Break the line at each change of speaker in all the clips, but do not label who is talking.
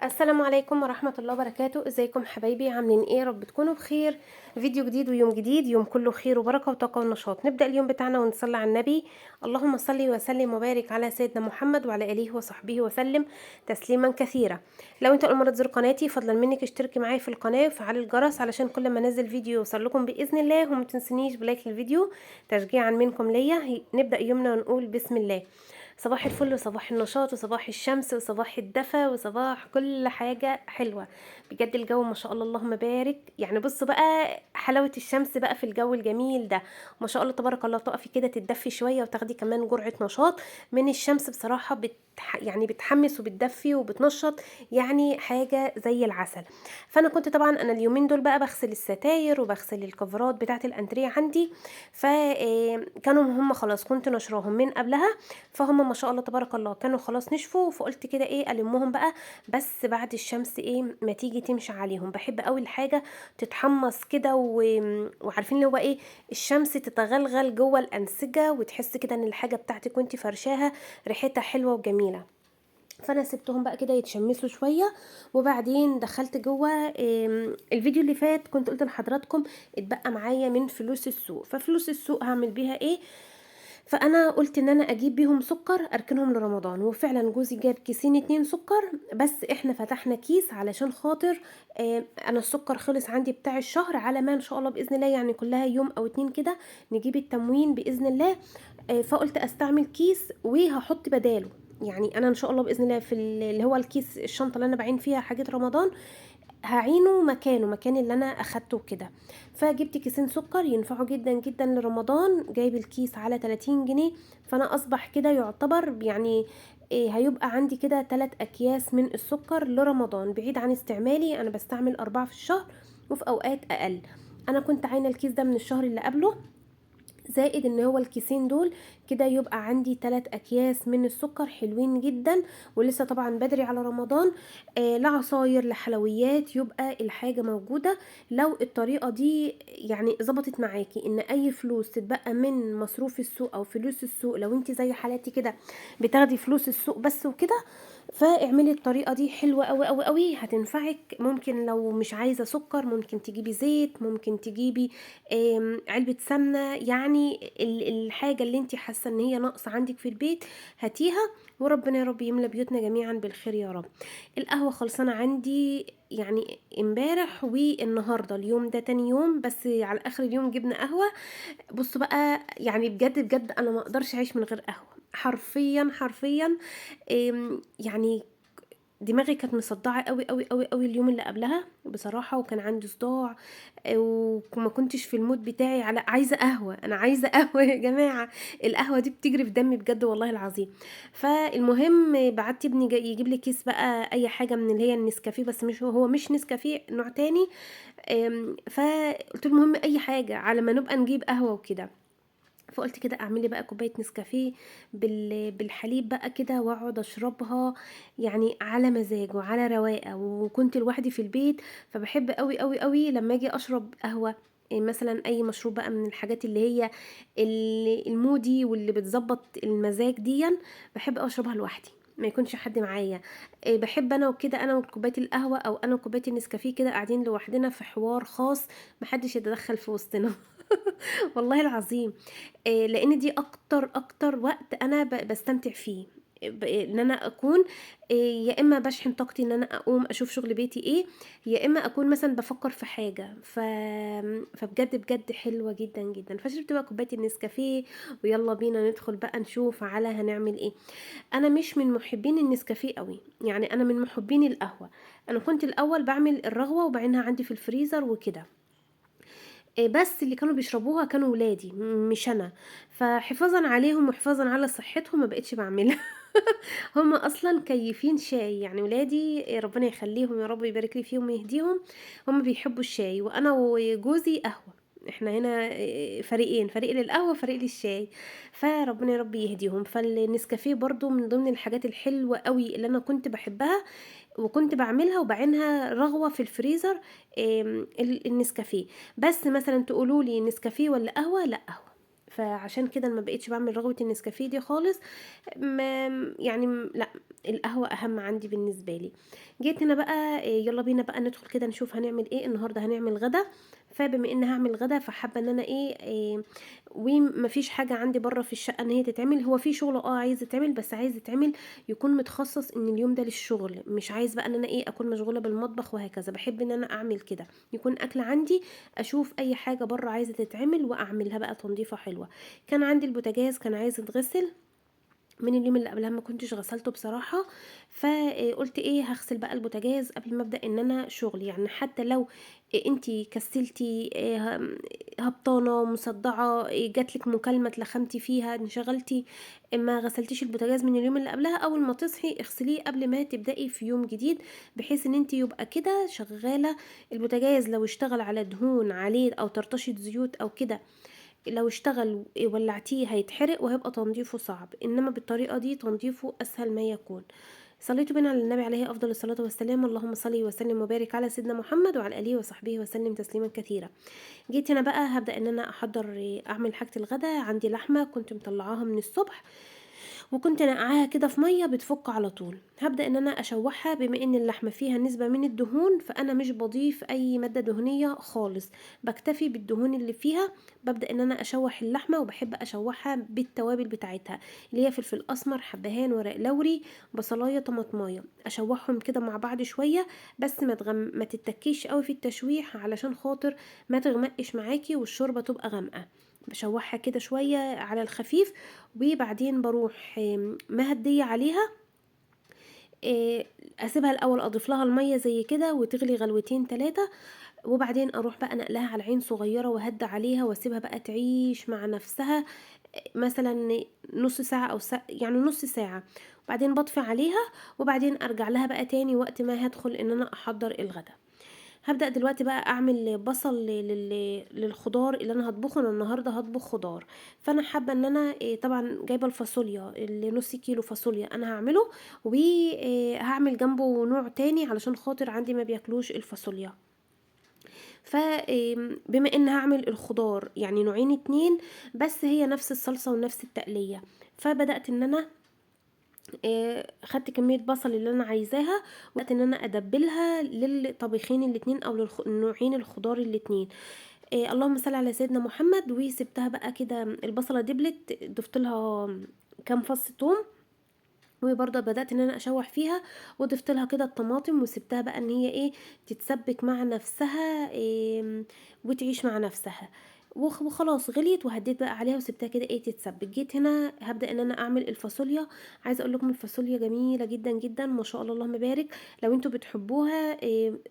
السلام عليكم ورحمة الله وبركاته. ازيكم حبايبي؟ عاملين ايه؟ رب تكونوا بخير. فيديو جديد ويوم جديد، يوم كله خير وبركة وطاقة ونشاط. نبدأ اليوم بتاعنا ونصلي على النبي. اللهم صل وسلم وبارك على سيدنا محمد وعلى آله وصحبه وسلم تسليما كثيرا. لو انت اول مرة تزور قناتي فضلا منك اشتركي معايا في القناة وفعلي الجرس علشان كل ما انزل فيديو يوصل لكم بإذن الله، وما تنسونيش ب like للفيديو تشجيعا منكم ليا. نبدأ يومنا ونقول بسم الله. صباح الفل وصباح النشاط وصباح الشمس وصباح الدفا وصباح كل حاجة حلوة بجد. الجو ما شاء الله اللهم بارك، يعني بصوا بقى حلاوة الشمس بقى في الجو الجميل ده، ما شاء الله تبارك الله. تقفي كده تتدفي شوية وتاخدي كمان جرعة نشاط من الشمس، بصراحة يعني بتحمس وبتدفي وبتنشط، يعني حاجة زي العسل. فأنا كنت طبعا أنا اليومين دول بقى بغسل الستاير وبغسل الكفرات بتاعة الأنتريه عندي، فكانوا هم خلاص كنت نشراهم من قبلها، فهم ما شاء الله تبارك الله كانوا خلاص نشفوا. فقلت كده ايه المهم بقى بس بعد الشمس ايه ما تيجي تمشي عليهم. بحب قوي الحاجة تتحمص كده وعارفين اللي هو ايه الشمس تتغلغل جوه الانسجة وتحس كده ان الحاجة بتاعتك وانتي فرشاها ريحتها حلوة وجميلة. فانا سبتهم بقى كده يتشمسوا شوية وبعدين دخلت جوه. الفيديو اللي فات كنت قلت لحضراتكم اتبقى معايا من فلوس السوق، ففلوس السوق هعمل بيها ايه؟ فانا قلت ان انا اجيب بيهم سكر اركنهم لرمضان، وفعلا جوزي جاب كيسين 2 سكر، بس احنا فتحنا كيس علشان خاطر انا السكر خلص عندي بتاع الشهر، على ما ان شاء الله باذن الله يعني كلها يوم او 2 كده نجيب التموين باذن الله. فقلت استعمل كيس وهحط بداله، يعني انا ان شاء الله باذن الله في اللي هو الكيس الشنطة اللي انا بعين فيها حاجات رمضان هعينه مكانه مكان اللي انا اخدته كده. فجبت كيسين سكر ينفعوا جدا جدا لرمضان، جايب الكيس على 30 جنيه، فانا اصبح كده يعتبر يعني إيه هيبقى عندي كده 3 اكياس من السكر لرمضان، بعيد عن استعمالي انا بستعمل 4 في الشهر وفي اوقات اقل. انا كنت عاينه الكيس ده من الشهر اللي قبله، زائد ان هو الكيسين دول كده يبقى عندي 3 اكياس من السكر حلوين جدا، ولسه طبعا بدري على رمضان. لا عصاير لا حلويات، يبقى الحاجة موجودة. لو الطريقة دي يعني ظبطت معاكي ان اي فلوس تتبقى من مصروف السوق او فلوس السوق، لو انت زي حالاتي كده بتاخدي فلوس السوق بس وكده، فاعملي الطريقة دي حلوة قوي قوي قوي هتنفعك. ممكن لو مش عايزة سكر ممكن تجيبي زيت، ممكن تجيبي علبة سمنة، يعني الحاجة اللي انت حاسة ان هي ناقصة عندك في البيت هاتيها، وربنا يا رب يملى بيوتنا جميعا بالخير يا رب. القهوة خلصانة عندي يعني امبارح والنهاردة، اليوم ده تاني يوم بس على اخر اليوم جبنا قهوة. بصوا بقى يعني بجد بجد انا ما اقدرش اعيش من غير قهوة، حرفيا حرفيا. يعني دماغي كانت مصدعة قوي قوي قوي قوي اليوم اللي قبلها بصراحة، وكان عندي صداع وما كنتش في ال mood بتاعي، على عايزة قهوة، أنا عايزة قهوة يا جماعة، القهوة دي بتجري في دمي بجد والله العظيم. فالمهم بعت ابني يجيب لي كيس بقى أي حاجة من اللي هي النسكافيه، بس مش هو مش نسكافيه، نوع تاني. فقلت له المهم أي حاجة على ما نبقى نجيب قهوة وكده. فقلت كده اعملي بقى كوباية نسكافيه بالحليب بقى كده واقعد اشربها يعني على مزاج وعلى رواقه، وكنت لوحدي في البيت، فبحب قوي قوي قوي لما اجي اشرب قهوة، مثلا اي مشروب بقى من الحاجات اللي هي المودي واللي بتظبط المزاج ديا، بحب اشربها لوحدي ما يكونش حد معايا. بحب انا وكده، انا وكوبايه القهوة او انا وكوبايه النسكافيه كده قاعدين لوحدنا في حوار خاص، محدش يتدخل في وسطنا والله العظيم. لان دي اكتر وقت انا بستمتع فيه، ان انا اكون يا اما بشحن طاقتي ان انا اقوم اشوف شغل بيتي ايه، يا اما اكون مثلا بفكر في حاجة. فبجد بجد حلوة جدا جدا. فشربت بقى كوباية النسكافيه ويلا بينا ندخل بقى نشوف على هنعمل ايه. انا مش من محبين النسكافيه قوي، يعني انا من محبين القهوة. انا كنت الاول بعمل الرغوه وبعينها عندي في الفريزر وكده، بس اللي كانوا بيشربوها كانوا ولادي مش انا، فحفاظا عليهم وحفاظا على صحتهم ما بقتش بعملها هم اصلا كيفين شاي، يعني ولادي ربنا يخليهم يا رب يبارك لي فيهم ويهديهم، هم بيحبوا الشاي وانا وجوزي قهوة. احنا هنا فريقين، فريق للقهوة وفريق للشاي، فربنا يا رب يهديهم. فالنسكافيه برضو من ضمن الحاجات الحلوة قوي اللي انا كنت بحبها وكنت بعملها وبعينها رغوة في الفريزر، النسكافيه. بس مثلا تقولوا لي نسكافيه ولا قهوة، لا قهوة. فعشان كده ما بقيتش بعمل رغوه النسكافيه دي خالص. ما يعني لا، القهوة اهم عندي بالنسبة لي. جيت هنا بقى يلا بينا بقى ندخل كده نشوف هنعمل ايه النهارده. هنعمل غدا، فبما ان هعمل غدا فحابه ان انا ايه ومفيش حاجة عندي بره في الشقة ان هي تتعمل. هو في شغل عايز يتعمل، بس عايز يتعمل يكون متخصص ان اليوم ده للشغل، مش عايز بقى ان انا اكون مشغولة بالمطبخ وهكذا. بحب ان انا اعمل كده يكون اكل عندي، اشوف اي حاجة بره عايزه تتعمل واعملها بقى تنظيفه حلوة. كان عندي البوتاجاز كان عايز يتغسل من اليوم اللي قبلها، ما كنتش غسلته بصراحة، فقلت هغسل بقى البوتاجاز قبل ما ابدا ان انا شغل. يعني حتى لو انتي كسلتي، هبطانه، مصدعه، جاتلك مكالمة اتلخمتي فيها، انشغلتي، ما غسلتيش البوتاجاز من اليوم اللي قبلها، اول ما تصحي اغسليه قبل ما تبداي في يوم جديد، بحيث ان انتي يبقى كده شغالة. البوتاجاز لو اشتغل على دهون عليه او طرطشه زيوت او كده، لو اشتغل ولعتيه هيتحرق وهيبقى تنظيفه صعب، انما بالطريقة دي تنظيفه اسهل ما يكون. صليت بنا على النبي عليه افضل الصلاة والسلام. اللهم صل وسلم وبارك على سيدنا محمد وعلى اله وصحبه وسلم تسليما كثيرا. جيت هنا بقى هبدا ان انا احضر اعمل حاجة الغدا. عندي لحمه كنت مطلعاها من الصبح وكنت نقعاها كده في مية بتفك على طول. هبدا ان انا اشوحها، بما ان اللحمة فيها نسبه من الدهون فانا مش بضيف اي مادة دهنية خالص، بكتفي بالدهون اللي فيها. ببدا ان انا اشوح اللحمة، وبحب اشوحها بالتوابل بتاعتها اللي هي فلفل اسمر، حبهان، ورق لوري، بصلايه، طماطمايه. اشوحهم كده مع بعض شوية، بس ما تتكيش قوي في التشويح علشان خاطر ما تغمقش معاكي والشوربه تبقى غامقه. بشوحها كده شوية على الخفيف، وبعدين بروح مهديه عليها، اسيبها الاول اضيف لها المية زي كده وتغلي غلوتين 3، وبعدين اروح بقى نقلها على عين صغيرة وهد عليها واسيبها بقى تعيش مع نفسها مثلا نص ساعة او يعني نص ساعة، وبعدين بطفي عليها، وبعدين ارجع لها بقى تاني وقت ما هدخل ان انا احضر الغدا. هبدأ دلوقتي بقى اعمل بصل للخضار اللي انا هطبخه. انا النهارده هطبخ خضار، فانا حابة ان انا طبعا جايبه الفاصوليا اللي نص كيلو فاصوليا انا هعمله، وهعمل جنبه نوع تاني علشان خاطر عندي ما بياكلوش الفاصوليا. فبما ان هعمل الخضار يعني نوعين 2 بس، هي نفس الصلصه ونفس التقليه، فبدأت ان انا خدت كمية بصل اللي انا عايزاها، وقت ان انا ادبلها للطبيخين الاتنين او للنوعين الخضار الاتنين. اللهم صل على سيدنا محمد. وسبتها بقى كده البصلة دبلت، ضفت لها كام فص توم، وبرضه بدأت ان انا اشوح فيها، وضفت لها كده الطماطم، وسبتها بقى ان هي تتسبك مع نفسها، وتعيش مع نفسها. وخلاص غليت، وهديت بقى عليها وسبتها كده تتسبك. جيت هنا هبدأ ان انا اعمل الفاصوليا. عايزه اقول لكم الفاصوليا جميلة جدا جدا ما شاء الله اللهم بارك. لو انتوا بتحبوها،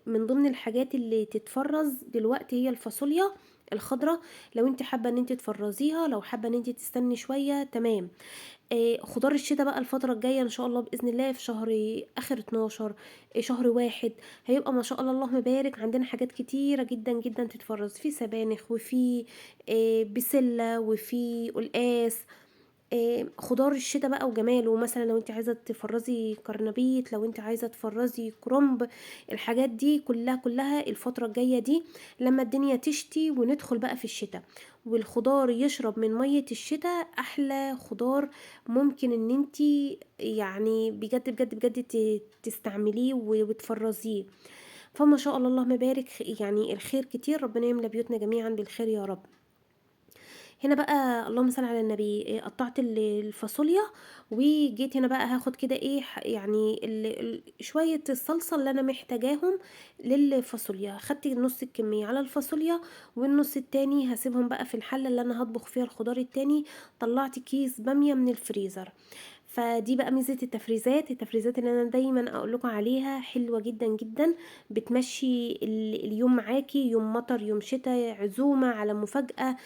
من ضمن الحاجات اللي تتفرز دلوقتي هي الفاصوليا الخضراء. لو انت حابة ان انت تفرزيها، لو حابة ان انت تستني شوية تمام. خضار الشتاء بقى الفترة الجاية ان شاء الله باذن الله في شهر اخر 12، شهر 1، هيبقى ما شاء الله اللهم بارك عندنا حاجات كتيرة جدا جدا تتفرز، في سبانخ وفي بسلة وفي قلقاس. خضار الشتاء بقى وجماله. مثلا لو انت عايزه تفرزي كرنبيط، لو انت عايزه تفرزي كرنب، الحاجات دي كلها الفترة الجاية دي لما الدنيا تشتي وندخل بقى في الشتاء والخضار يشرب من مية الشتاء، احلى خضار ممكن ان انت يعني بجد بجد بجد تستعمليه وتفرزيه. فما شاء الله اللهم بارك، يعني الخير كتير، ربنا يملى بيوتنا جميعا بالخير يا رب. هنا بقى اللهم صل على النبي، قطعت الفاصوليا، وجيت هنا بقى هاخد كده يعني شوية الصلصة اللي انا محتاجاهم للفاصوليا. خدت نص الكمية على الفاصوليا، والنص التاني هسيبهم بقى في الحلة اللي انا هطبخ فيها الخضار التاني. طلعت كيس بامية من الفريزر، فدي بقى ميزة التفريزات، التفريزات اللي انا دايما اقول لكم عليها حلوة جدا جدا، بتمشي اليوم معاكي، يوم مطر يوم شتاء، عزومة على مفاجأة،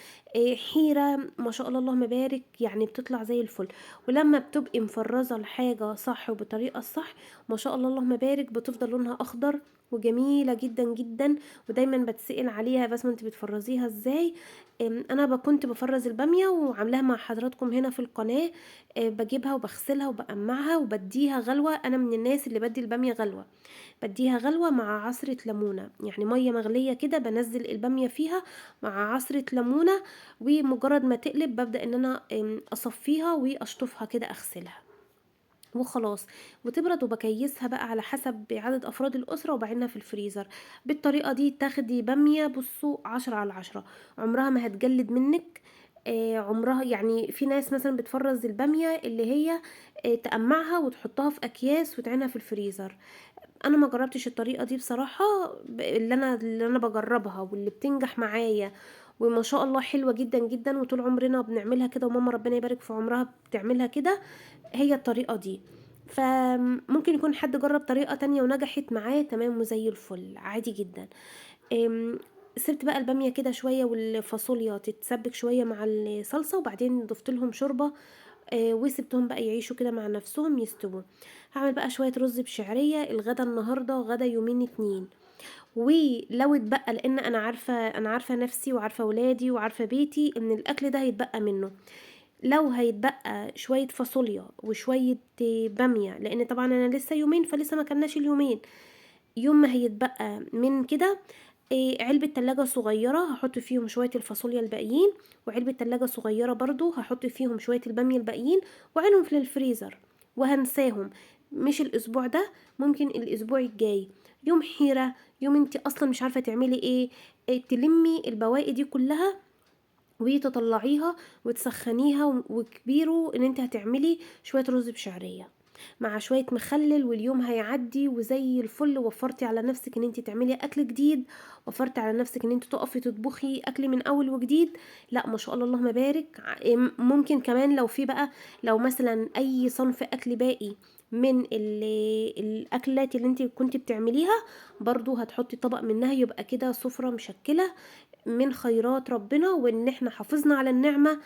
حيرة، ما شاء الله اللهم بارك، يعني بتطلع زي الفل. ولما بتبقي مفرزة الحاجة صح وبطريقة الصح ما شاء الله اللهم بارك، بتفضل لونها اخضر وجميلة جدا جدا، ودايما بتسأل عليها بس ما انت بتفرزيها ازاي. انا كنت بفرز البامية وعاملاها مع حضراتكم هنا في القناة. بجيبها وبغسلها وبقمعها وبديها غلوة. انا من الناس اللي بدي البامية غلوة، بديها غلوة مع عصرة ليمونة، يعني مية مغلية كده بنزل البامية فيها مع عصرة ليمونة، ومجرد ما تقلب ببدأ ان انا اصفيها واشطفها كده، اغسلها وخلاص، وتبرد، وبكيسها بقى على حسب عدد افراد الاسرة وبعينها في الفريزر. بالطريقة دي تاخدي باميه بصوا 10 على 10، عمرها ما هتجلد منك. عمرها يعني في ناس مثلا بتفرز الباميه اللي هي تقمعها وتحطها في اكياس وتعينها في الفريزر. انا ما جربتش الطريقة دي بصراحة، اللي انا بجربها واللي بتنجح معايا وما شاء الله حلوة جدا جدا، وطول عمرنا بنعملها كده، وماما ربنا يبارك في عمرها بتعملها كده، هي الطريقة دي. فممكن يكون حد جرب طريقه تانية ونجحت معاه تمام وزي الفل عادي جدا. سبت بقى الباميه كده شوية والفاصوليا تتسبك شوية مع الصلصه، وبعدين ضفت لهم شوربة، وسبتهم بقى يعيشوا كده مع نفسهم يستووا. هعمل بقى شوية رز بشعريه الغدا النهارده، غدا يومين 2، ولو اتبقى، لان انا عارفه نفسي وعارفه ولادي وعارفه بيتي ان الاكل ده هيتبقى منه. لو هيتبقى شوية فاصوليا وشوية باميه، لان طبعا انا لسه يومين فلسه ما كلناش اليومين، يوم ما هيتبقى من كده علبة تلاجة صغيرة هحط فيهم شوية الفاصوليا الباقيين، وعلبة تلاجة صغيرة برضو هحط فيهم شوية البامية الباقيين، وعينهم في الفريزر وهنساهم. مش الاسبوع ده، ممكن الاسبوع الجاي، يوم حيرة، يوم انت اصلا مش عارفة تعملي ايه، تلمي البواقي دي كلها وتطلعيها وتسخنيها، وكبيروا ان انت هتعملي شوية رز بشعرية مع شوية مخلل، واليوم هيعدي وزي الفل. وفرتي على نفسك ان انت تعملي اكل جديد، وفرتي على نفسك ان انت تقفي تطبخي اكل من اول وجديد. لا ما شاء الله اللهم بارك. ممكن كمان لو في بقى، لو مثلا اي صنف اكل باقي من الاكلات اللي انت كنت بتعمليها برضو هتحطي طبق منها، يبقى كده سفرة مشكلة من خيرات ربنا، وان احنا حافظنا على النعمة،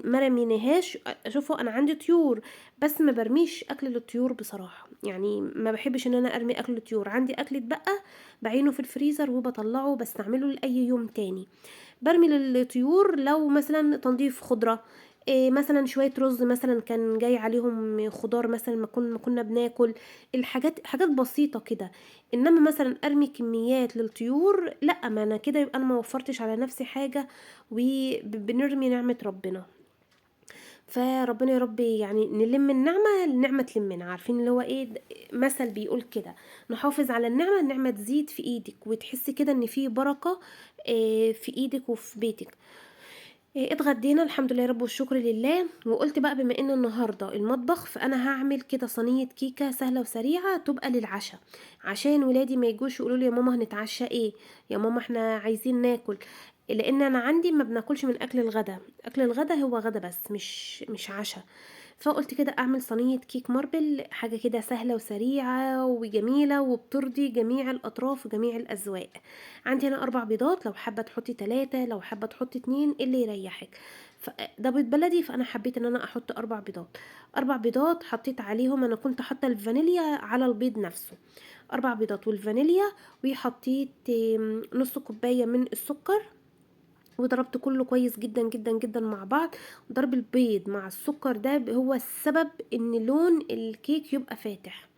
ما رميناهاش. شوفوا انا عندي طيور بس ما برميش اكل للطيور بصراحة، يعني ما بحبش ان انا ارمي اكل للطيور. عندي اكل اتبقى بعينه في الفريزر وبطلعه بستعمله لاي يوم تاني. برمي للطيور لو مثلا تنظيف خضرة، مثلا شوية رز مثلا كان جاي عليهم خضار مثلا ما كنا بناكل الحاجات، حاجات بسيطة كده. انما مثلا ارمي كميات للطيور لا، ما انا كده يبقى انا ما وفرتش على نفسي حاجة، وبنرمي نعمة ربنا. فربنا يا رب يعني نلم النعمة، النعمة تلمنا. عارفين اللي هو ايه، مثل بيقول كده، نحافظ على النعمة، النعمة تزيد في ايدك، وتحسي كده ان في بركة، في ايدك وفي بيتك. اتغدينا الحمد لله يا رب والشكر لله. وقلت بقى بما ان النهارده المطبخ، فانا هعمل كده صينية كيكة سهلة وسريعة تبقى للعشاء، عشان ولادي ما يجوش يقولوا لي يا ماما هنتعشى ايه، يا ماما احنا عايزين ناكل، لان انا عندي ما بناكلش من اكل الغدا، اكل الغدا هو غدا بس مش عشاء. فقلت كده اعمل صينية كيك ماربل، حاجة كده سهلة وسريعة وجميلة وبترضي جميع الاطراف وجميع الاذواق. عندي هنا 4 بيضات، لو حابة تحطي 3، لو حابة تحطي 2، اللي يريحك. ده بيض بلدي، فانا حبيت ان انا احط 4 بيضات. 4 بيضات حطيت عليهم، انا كنت حاطه الفانيليا على البيض نفسه، 4 بيضات والفانيليا، وحطيت نص كوباية من السكر، وضربت كله كويس جدا جدا جدا مع بعض. ضرب البيض مع السكر ده هو السبب ان لون الكيك يبقى فاتح،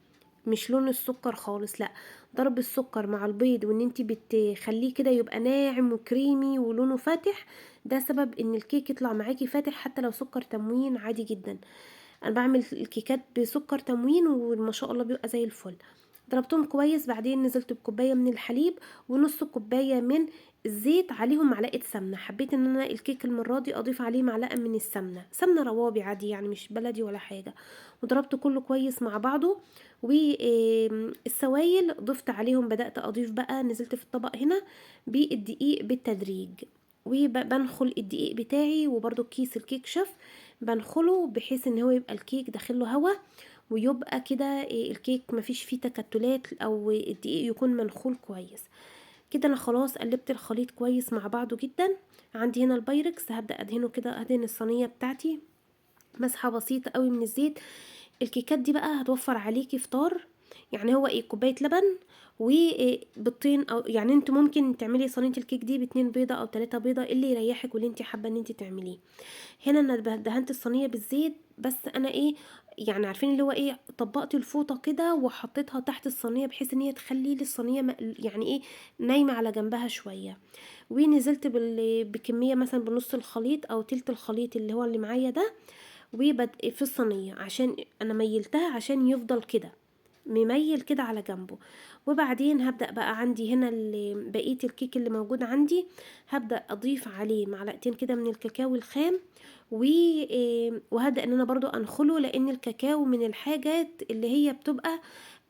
مش لون السكر خالص، لا، ضرب السكر مع البيض وان انتي بتخليه كده يبقى ناعم وكريمي ولونه فاتح، ده سبب ان الكيك يطلع معاكي فاتح حتى لو سكر تموين عادي جدا. انا بعمل الكيكات بسكر تموين وما شاء الله بيبقى زي الفل. ضربتهم كويس، بعدين نزلت بكوبايه من الحليب ونص كوباية من الزيت، عليهم معلقه سمنه. حبيت ان انا الكيك المرة دي اضيف عليه معلقه من السمنة، سمنه روابي عادي يعني مش بلدي ولا حاجة. وضربت كله كويس مع بعضه، والسوائل ضفت عليهم، بدات اضيف بقى، نزلت في الطبق هنا بالدقيق بالتدريج، وبنخل الدقيق بتاعي، وبرده كيس الكيك شيف بنخله بحيث ان هو يبقى الكيك داخله هوا، ويبقى كده الكيك مفيش فيه تكتلات، او الدقيق يكون منخول كويس كده. انا خلاص قلبت الخليط كويس مع بعضه جدا. عندي هنا البايركس هبدا ادهنه كده، ادهن الصينية بتاعتي مسحه بسيطة قوي من الزيت. الكيكات دي بقى هتوفر عليكي فطار، يعني هو ايه، كوباية لبن وبيضتين، او يعني انت ممكن تعملي صينية الكيك دي ب2 بيضة او 3 بيضة، اللي يريحك واللي انت حابة ان انت تعمليه. هنا انا دهنت الصينية بالزيت، بس انا ايه يعني عارفين اللي هو ايه، طبقت الفوطه كده وحطيتها تحت الصينية بحيث ان هي تخلي لي الصينية يعني ايه نايمة على جنبها شوية. ونزلت بكمية مثلا بنص الخليط او تلت الخليط اللي هو اللي معايا ده، وبدء في الصينية عشان انا ميلتها عشان يفضل كده مميل كده على جنبه. وبعدين هبدأ بقى عندي هنا بقية الكيك اللي موجود عندي، هبدأ اضيف عليه معلقتين كده من الكاكاو الخام، وهبدأ ان انا برضو انخله، لان الكاكاو من الحاجات اللي هي بتبقى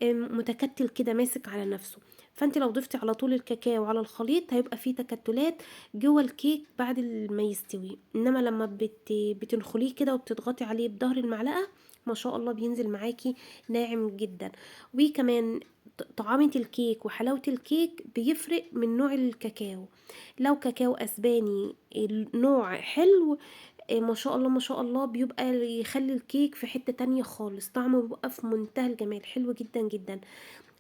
متكتل كده ماسك على نفسه، فانت لو ضفتي على طول الكاكاو على الخليط هيبقى فيه تكتلات جوه الكيك بعد ما يستوي. انما لما بتنخليه كده وبتضغطي عليه بظهر المعلقة ما شاء الله بينزل معاكي ناعم جدا. وكمان طعامة الكيك وحلاوة الكيك بيفرق من نوع الكاكاو. لو كاكاو اسباني نوع حلو، ما شاء الله ما شاء الله بيبقى يخلي الكيك في حتة تانية خالص، طعمه بيبقى في منتهى الجمال، حلو جدا جدا.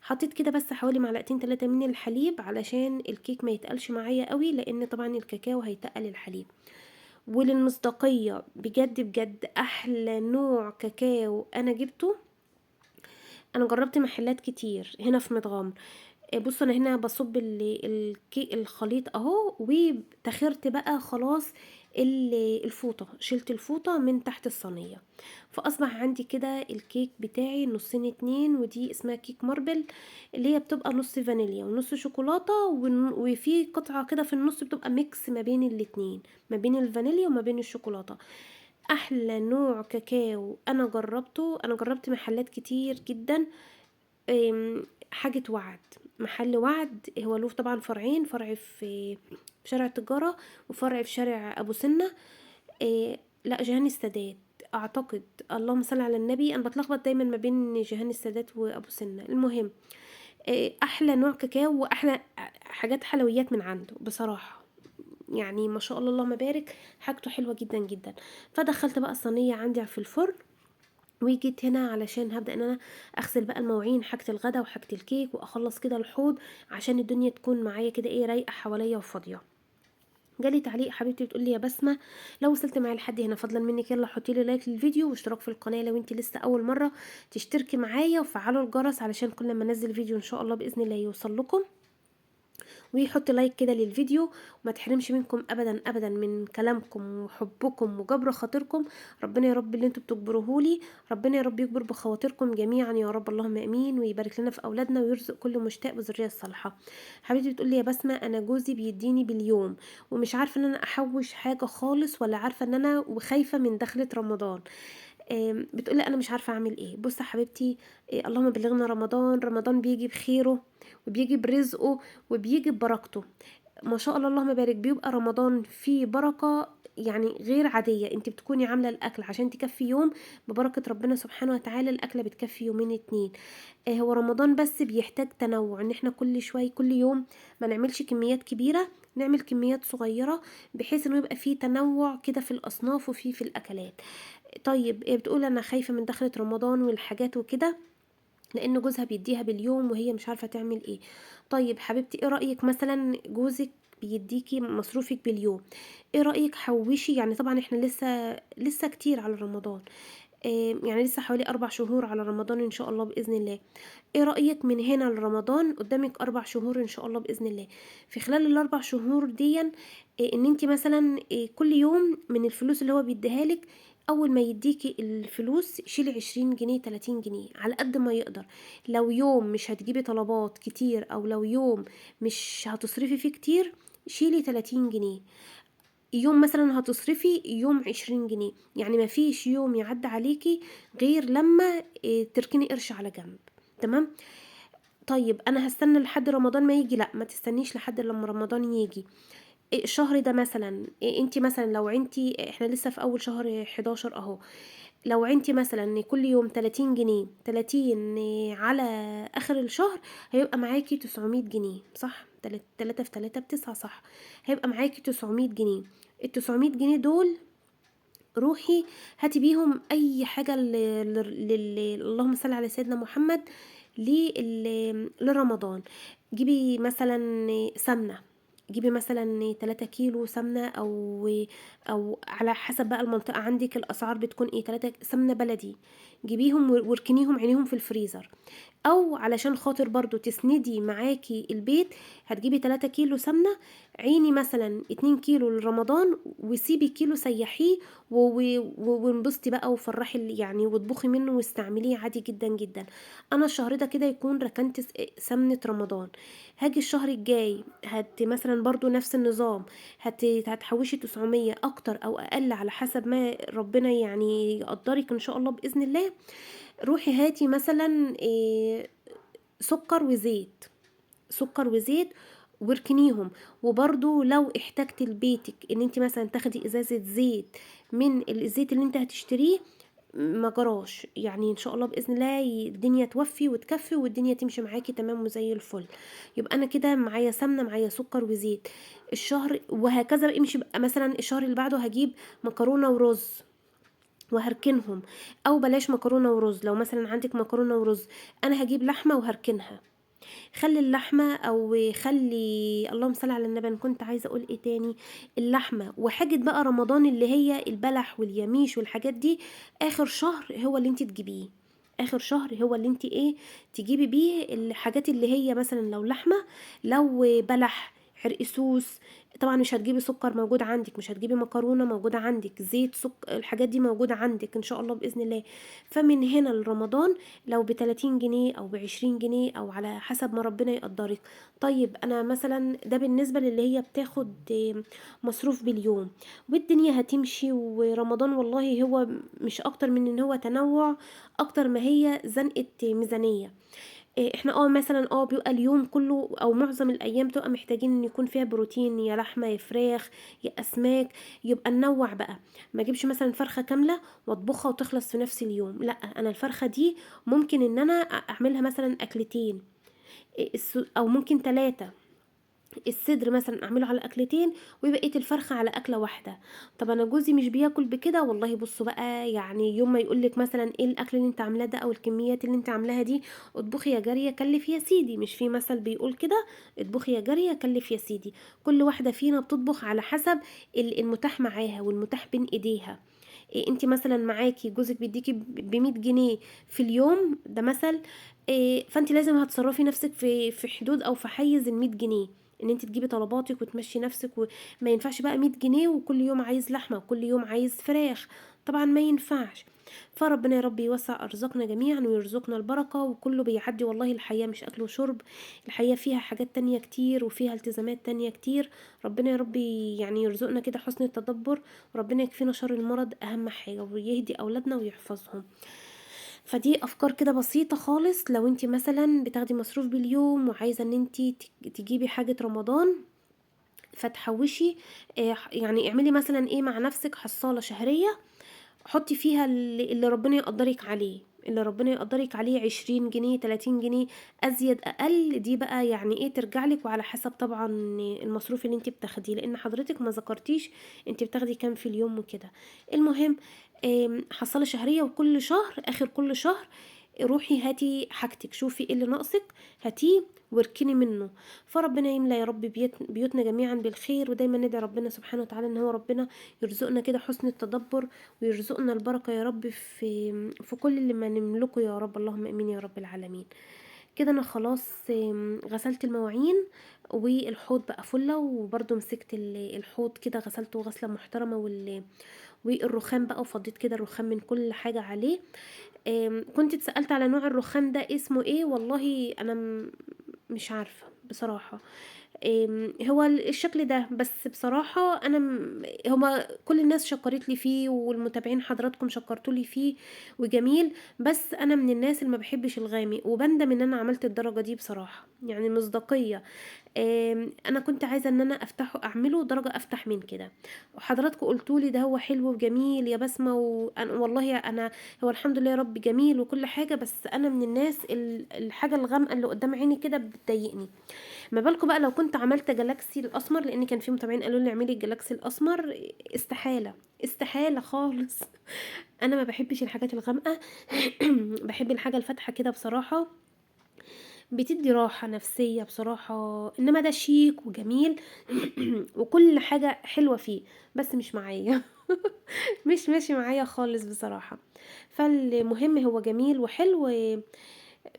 حطيت كده بس حوالي معلقتين 3 من الحليب علشان الكيك ما يتقلش معايا قوي، لان طبعا الكاكاو هيتقل الحليب. وللمصداقية بجد بجد احلى نوع كاكاو انا جبته، انا جربت محلات كتير هنا في متغمر. بصوا انا هنا بصب الخليط اهو، وتخرت بقى خلاص الفوطة، شلت الفوطة من تحت الصينية، فاصبح عندي كده الكيك بتاعي نصين 2، ودي اسمها كيك marble اللي هي بتبقى نص فانيليا ونص شوكولاتة، وفي قطعة كده في النص بتبقى mix ما بين الاتنين، ما بين الفانيليا وما بين الشوكولاتة. احلى نوع كاكاو انا جربته، انا جربت محلات كتير جدا. حاجة وعد، محل وعد هو له طبعا فرعين، فرع في شارع التجارة وفرع في شارع ابو سنة، لا جهان السادات اعتقد، اللهم صل على النبي، انا بتلخبط دايما ما بين جهان السادات وابو سنة. المهم، احلى نوع كاكاو واحلى حاجات حلويات من عنده بصراحة، يعني ما شاء الله اللهم بارك، حاجته حلوة جدا جدا. فدخلت بقى الصينية عندي في الفرن، وجيت هنا علشان هبدأ ان انا اغسل بقى المواعين، حاجة الغدا وحاجة الكيك، واخلص كده الحوض عشان الدنيا تكون معايا كده ايه رايقة حواليا وفاضية. جالي تعليق حبيبتي بتقول لي يا بسمة لو وصلت معايا لحد هنا فضلا منك يلا حطي لي like للفيديو واشتراك في القناة لو انت لسه اول مرة تشتركي معايا، وفعلوا الجرس علشان كل ما انزل فيديو ان شاء الله باذن الله يوصل لكم، ويحط like كده للفيديو، وما تحرمش منكم ابدا ابدا من كلامكم وحبكم وجبر خاطركم. ربنا يا رب اللي انتوا بتجبروهولي ربنا يا رب يجبر بخواطركم جميعا يا رب، اللهم امين، ويبارك لنا في اولادنا ويرزق كل مشتاق بالذريه الصالحة. حبيبتي بتقول لي يا بسمه انا جوزي بيديني باليوم ومش عارفه ان انا احوش حاجة خالص، ولا عارفه ان انا وخايفة من دخله رمضان. بتقولي انا مش عارفه اعمل ايه. بصي يا حبيبتي، اللهم بلغنا رمضان، رمضان بيجي بخيره وبيجي برزقه وبيجي ببركته، ما شاء الله اللهم بارك، بيبقى رمضان فيه بركة يعني غير عادية. انت بتكوني عامله الاكل عشان تكفي يوم، ببركة ربنا سبحانه وتعالى الاكلة بتكفي يومين 2. هو رمضان بس بيحتاج تنوع، ان احنا كل شوية كل يوم ما نعملش كميات كبيرة، نعمل كميات صغيرة بحيث انه يبقى فيه تنوع كده في الاصناف وفي الاكلات. طيب بتقول انا خايفة من دخلة رمضان والحاجات وكده، لان جوزها بيديها باليوم وهي مش عارفه تعمل ايه. طيب حبيبتي ايه رايك مثلا جوزك بيديكي مصروفك باليوم، ايه رايك حوشي، يعني طبعا احنا لسه كتير على رمضان، يعني لسه حوالي 4 شهور على رمضان ان شاء الله باذن الله. ايه رايك من هنا لرمضان قدامك 4 شهور ان شاء الله باذن الله، في خلال ال4 شهور دي، ان انت مثلا، كل يوم من الفلوس اللي هو بيديها لك، اول ما يديكي الفلوس شيلي 20 جنيه 30 جنيه على قد ما يقدر. لو يوم مش هتجيبي طلبات كتير او لو يوم مش هتصرفي فيه كتير شيلي 30 جنيه، يوم مثلا هتصرفي يوم 20 جنيه، يعني ما فيش يوم يعدي عليكي غير لما تركني قرش على جنب. تمام؟ طيب انا هستنى لحد رمضان ما يجي؟ لا، ما تستنيش لحد لما رمضان يجي. الشهر ده مثلا، انتي مثلا لو انتي، احنا لسه في اول شهر 11 اهو، لو انتي مثلا كل يوم 30 جنيه، 30 على اخر الشهر هيبقى معاكي 900 جنيه، صح؟ 3 في 3 ب9، صح؟ هيبقى معاكي 900 جنيه. ال 900 جنيه دول روحي هاتي بيهم اي حاجة اللهم صل على سيدنا محمد، لرمضان. جيبي مثلا سمنه، جيبي مثلا 3 كيلو سمنه، او على حسب بقى المنطقة عندك الاسعار بتكون ايه، 3 سمنه بلدي، جيبيهم واركنيهم عينيهم في الفريزر. او علشان خاطر برضو تسندي معاكي البيت، هتجيبي 3 كيلو سمنه، عيني مثلا 2 كيلو لرمضان، وسيبي كيلو سيحيه وانبسطي بقى وفرحي يعني واطبخي منه واستعمليه عادي جدا جدا. انا الشهر ده كده يكون ركنت سمنه رمضان. هاجي الشهر الجاي هت مثلا برضو نفس النظام، هتحوشي 900 اكتر او اقل على حسب ما ربنا يعني يقدرك ان شاء الله باذن الله. روحي هاتي مثلا سكر وزيت، سكر وزيت واركنيهم. وبرضو لو احتجتي لبيتك ان انت مثلا تاخدي ازازة زيت من الزيت اللي انت هتشتريه، ما جراش يعني، ان شاء الله باذن الله الدنيا توفي وتكفي والدنيا تمشي معاكي تمام وزي الفل. يبقى انا كده معايا سمنه، معايا سكر وزيت الشهر، وهكذا امشي بقى. مثلا الشهر اللي بعده هجيب مكرونه ورز وهركنهم، او بلاش مكرونه ورز، لو مثلا عندك مكرونه ورز انا هجيب لحمه وهركنها. خلي اللحمة، او خلي، اللهم صل على النبي، انا كنت عايزه اقول ايه تاني، اللحمة وحاجه بقى رمضان اللي هي البلح واليميش والحاجات دي، اخر شهر هو اللي انت تجيبيه، اخر شهر هو اللي انت ايه تجيبي بيه الحاجات اللي هي مثلا لو لحمه، لو بلح، عرق سوس. طبعا مش هتجيبي سكر موجود عندك، مش هتجيبي مكرونه موجودة عندك، زيت، سكر، الحاجات دي موجودة عندك ان شاء الله باذن الله. فمن هنا لرمضان لو ب30 جنيه او ب20 جنيه او على حسب ما ربنا يقدرك. طيب انا مثلا ده بالنسبة للي هي بتاخد مصروف باليوم، والدنيا هتمشي. ورمضان والله هو مش اكتر من ان هو تنوع، اكتر ما هي زنقه ميزانية. احنا مثلا بيبقى اليوم كله او معظم الايام بتبقى محتاجين ان يكون فيها بروتين، يا لحمه يا فراخ يا اسماك. يبقى ننوع بقى، ما اجيبش مثلا فرخة كاملة واطبخها وتخلص في نفس اليوم، لا انا الفرخه دي ممكن ان انا اعملها مثلا اكلتين، او ممكن 3. الصدر مثلا اعمله على اكلتين وبقية الفرخه على اكله واحدة. طب انا جوزي مش بياكل بكده، والله بصوا بقى، يعني يوم ما يقولك مثلا ايه الاكل اللي انت عاملاه ده او الكميات اللي انت عاملاها دي، اطبخي يا جارية كلف يا سيدي. مش في مثل بيقول كده، اطبخي يا جارية كلف يا سيدي. كل واحدة فينا بتطبخ على حسب المتاح معاها والمتاح بين ايديها. إيه انت مثلا معاكي جوزك بيديكي ب100 جنيه في اليوم ده مثل، إيه فانت لازم هتصرفي نفسك في حدود او في حيز ال100 جنيه، ان انت تجيبي طلباتك وتمشي نفسك. وما ينفعش بقى 100 جنيه وكل يوم عايز لحمه وكل يوم عايز فراخ، طبعا ما ينفعش. فربنا يا رب يوسع ارزاقنا جميعا ويرزقنا البركة، وكله بيعدي والله. الحياة مش اكل وشرب، الحياة فيها حاجات تانية كتير وفيها التزامات تانية كتير. ربنا يا رب يعني يرزقنا كده حسن التدبر، وربنا يكفينا شر المرض اهم حاجة، ويهدي اولادنا ويحفظهم. فدي افكار كده بسيطة خالص. لو انت مثلا بتاخدي مصروف باليوم وعايزه ان انت تجيبي حاجة رمضان فتحوشي، يعني اعملي مثلا ايه مع نفسك حصاله شهرية، حطي فيها اللي ربنا يقدرك عليه، اللي ربنا يقدرك عليه 20 جنيه 30 جنيه، ازيد اقل دي بقى يعني ايه ترجع لك، وعلى حسب طبعا المصروف اللي انت بتاخديه، لان حضرتك ما ذكرتيش انت بتاخدي كام في اليوم وكده. المهم حصاله شهرية، وكل شهر اخر كل شهر روحي هاتي حاجتك، شوفي ايه اللي ناقصك هاتيه واركني منه. فربنا يملى يا رب بيوتنا جميعا بالخير، ودايما ندعي ربنا سبحانه وتعالى ان هو ربنا يرزقنا كده حسن التدبر ويرزقنا البركة يا رب في كل اللي ما نملكه يا رب، اللهم امين يا رب العالمين. كده انا خلاص غسلت المواعين والحوض بقى فله، وبرده مسكت الحوض كده غسلته غسله محترمه، والرخام بقى وفضيت كده الرخام من كل حاجة عليه. كنت اتسألت على نوع الرخام ده اسمه ايه، والله انا مش عارفة بصراحة. هو الشكل ده، بس بصراحة انا هما كل الناس شكرت لي فيه، والمتابعين حضراتكم شكرتوا لي فيه وجميل، بس انا من الناس اللي ما بحبش الغامق، وبندم ان انا عملت الدرجة دي بصراحة، يعني مصداقية. انا كنت عايزة ان انا افتحه اعمله درجة افتح من كده، وحضراتكم قلتوا لي ده هو حلو وجميل يا بسمة، والله انا هو الحمد لله يا رب جميل وكل حاجة، بس انا من الناس الحاجة الغامقة اللي قدام عيني كده بتضايقني. ما بالكم بقى لو كنت عملت جالاكسي الاسمر، لان كان في متابعين قالوا لي اعملي الجالاكسي الاسمر، استحالة استحالة خالص. انا ما بحبش الحاجات الغامقه بحب الحاجة الفاتحة كده بصراحة. بتدي راحة نفسية بصراحة. انما ده شيك وجميل وكل حاجة حلوة فيه، بس مش معايا مش ماشي معايا خالص بصراحة. فالمهم هو جميل وحلو،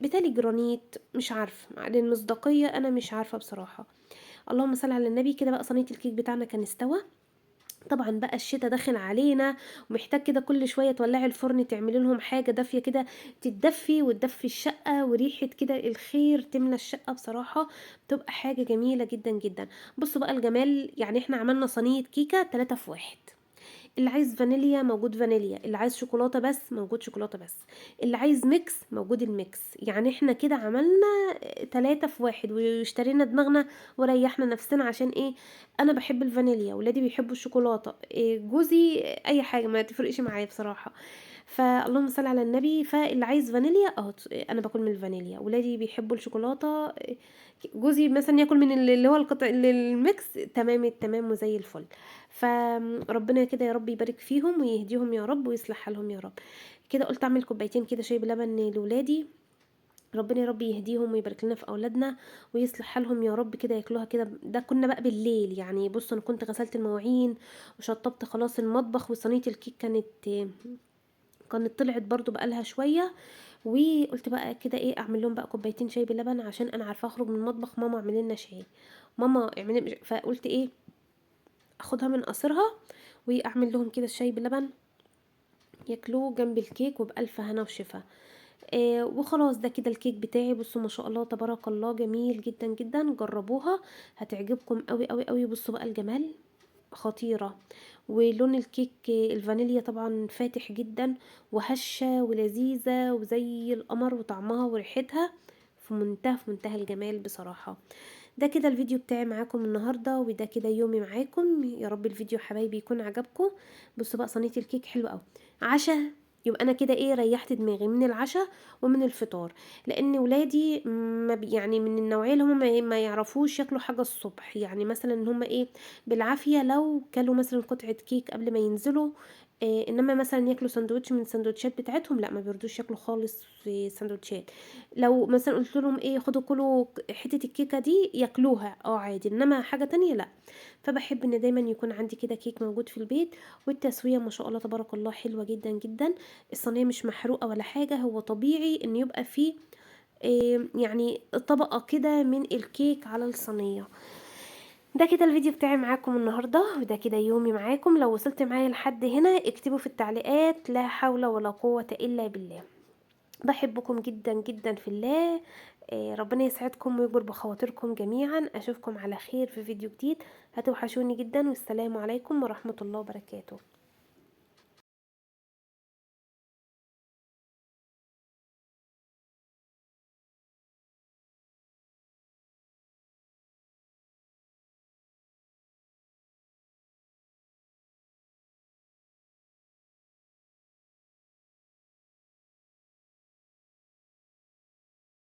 بتالي جرانيت مش عارفة للمصداقية انا مش عارفة بصراحة. اللهم صل على النبي. كده بقى صينية الكيك بتاعنا كان استوى. طبعا بقى الشتا داخل علينا ومحتاج كده كل شوية تولعي الفرن تعملي لهم حاجة دافيه كده تتدفي وتدفي الشقة، وريحه كده الخير تملى الشقة بصراحة، بتبقى حاجة جميلة جدا جدا. بصوا بقى الجمال، يعني احنا عملنا صينية كيكة 3 في 1. اللي عايز فانيليا موجود فانيليا، اللي عايز شوكولاتة بس موجود شوكولاتة بس، اللي عايز mix موجود ال mix. يعني احنا كده عملنا 3 في 1 واشترينا دماغنا وريحنا نفسنا. عشان ايه؟ انا بحب الفانيليا، ولادي بيحبوا الشوكولاتة، إيه جوزي اي حاجة ما تفرقش معايا بصراحة. فاللهم صل على النبي. فاللي عايز فانيليا اهو انا باكل من الفانيليا، ولادي بيحبوا الشوكولاتة، جوزي مثلا ياكل من اللي هو القطع ال mix، تمام التمام وزي الفل. فربنا كده يا رب يبارك فيهم ويهديهم يا رب ويصلح حالهم يا رب. كده قلت اعمل كوبايتين كده شاي بلبن لولادي، ربنا يا رب يهديهم ويبارك لنا في اولادنا ويصلح حالهم يا رب، كده ياكلوها كده. ده كنا بقى بالليل يعني. بصوا انا كنت غسلت المواعين وشطبت خلاص المطبخ، وصينيه الكيك كانت طلعت برضو بقالها شوية، وقلت بقى كده ايه اعمل لهم بقى كوبايتين شاي بلبن، عشان انا عارفه اخرج من المطبخ ماما اعملي لنا شاي، ماما اعملي، فقلت ايه اخدها من قصرها واعمل لهم كده الشاي بلبن ياكلوه جنب الكيك وبألف هنا وشفا. وخلاص ده كده الكيك بتاعي. بصوا ما شاء الله تبارك الله، جميل جدا جدا، جربوها هتعجبكم قوي قوي قوي. بصوا بقى الجمال، خطيرة. ولون الكيك الفانيليا طبعا فاتح جدا وهشة ولذيذة وزي القمر، وطعمها وريحتها في منتهى الجمال بصراحة. ده كده الفيديو بتاعي معاكم النهاردة، وده كده يومي معاكم. يا رب الفيديو حبايبي يكون عجبكم. بصوا بقى صينية الكيك حلوة قوي. عشاء يبقى انا كده ايه ريحت دماغي من العشاء ومن الفطار، لان ولادي ما بي يعني من النوعية اللي هم ما يعرفوش ياكلوا حاجة الصبح. يعني مثلا ان هم ايه بالعافية لو كلوا مثلا قطعه كيك قبل ما ينزلوا، إيه انما مثلا ياكلوا سندوتش من السندوتشات بتاعتهم، لا ما بيرضوش ياكلوا خالص في سندوتشات. لو مثلا قلت لهم ايه خدوا كلوا حتة الكيكه دي ياكلوها عادي، انما حاجة تانية لا. فبحب ان دايما يكون عندي كده كيك موجود في البيت. والتسويه ما شاء الله تبارك الله حلوة جدا جدا، الصينية مش محروقة ولا حاجة. هو طبيعي ان يبقى فيه إيه يعني طبقه كده من الكيك على الصينية. ده كده الفيديو بتاعي معاكم النهارده، وده كده يومي معاكم. لو وصلت معايا لحد هنا اكتبوا في التعليقات لا حول ولا قوة الا بالله. بحبكم جدا جدا في الله، ربنا يسعدكم ويجبر بخواطركم جميعا. اشوفكم على خير في فيديو جديد، هتوحشوني جدا، والسلام عليكم ورحمة الله وبركاته.